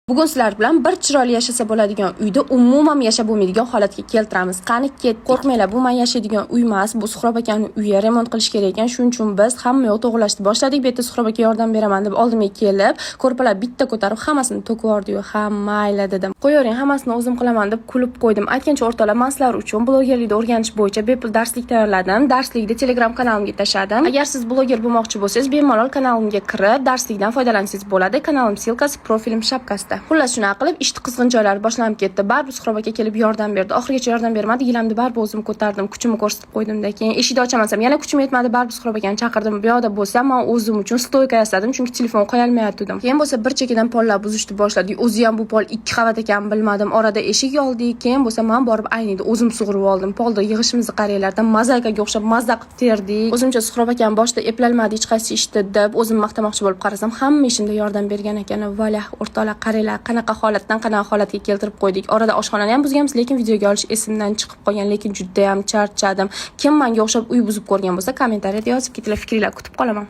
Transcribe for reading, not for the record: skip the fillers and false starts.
Bugun sizlar bilan bir chiroyli yashasa bo'ladigan uyda umuman yashab bo'lmaydigan holatga keltiramiz. Qani, ketdik. Qo'rqmanglar, bu men yashaydigan uy emas, bu Suhrob akani uyi, remont qilish kerak ekan. Shuning uchun biz hamma yoq to'g'rilashni boshladik. Bu yerda Suhrob aka yordam beraman deb oldimga kelib, ko'rpalar bitta ko'tarib hammasini to'kib yubordi-yu, "Ha, mayli", dedim. "Qo'yavering, hammasini o'zim qilaman", deb kulib qo'ydim. Aytgancha, o'rtoqlar, men sizlar uchun blogerlikni o'rganish bo'yicha bepul darslik tayyorladim. Darslikni Telegram kanalimga tashladim. Agar siz bloger bo'lmoqchi bo'lsangiz, bemalol kanalimga kirib, darslikdan foydalansangiz bo'ladi. Kanalim ссылка si profilim shapkasida. Xullas, shunaqa qilib ishni qizg'in joylari boshlanib ketdi. Baribir Suhrob aka kelib yordam berdi. Oxirigacha yordam bermadi, gilamni baribir o'zim ko'tardim, kuchimni ko'rsatib qo'ydim-da. Keyin eshikni ochaman desam, yana kuchim yetmadi, baribir Suhrob akani chaqirdim. Bu yoqda bo'lsa, men o'zim uchun стойка yasadim, chunki telefon qo'yolmayotgandim. Keyin bo'lsa bir chekkadan pollar buzishni boshladik. O'zi ham bu pol ikki qavat ekan, bilmadim. Orada eshik oldik. Keyin bo'lsa men borib ayniyni o'zim sug'urib oldim. Polda yig'ishimizni qaranglar, mozaikaga o'xshab mazza qilib terdik. O'zimcha Suhrob akam boshida eplolmadi hech qaysi ishni deb o'zim maqtamoqchi bo'lib qarasam, hamma ishimda yordam bergan ekan. Valah, o'rtoqlar, qaranglar, qanaqa holatdan qanaqa holatga keltirib qo'ydik. Orada oshxonani ham buzganmiz, lekin videoga olish esimdan chiqib qolgan, lekin juda ham charchadim. Kim menga o'xshab uy buzib ko'rgan bo'lsa, kommentariyada yozib ketinglar, fikringlarni kutib qolaman.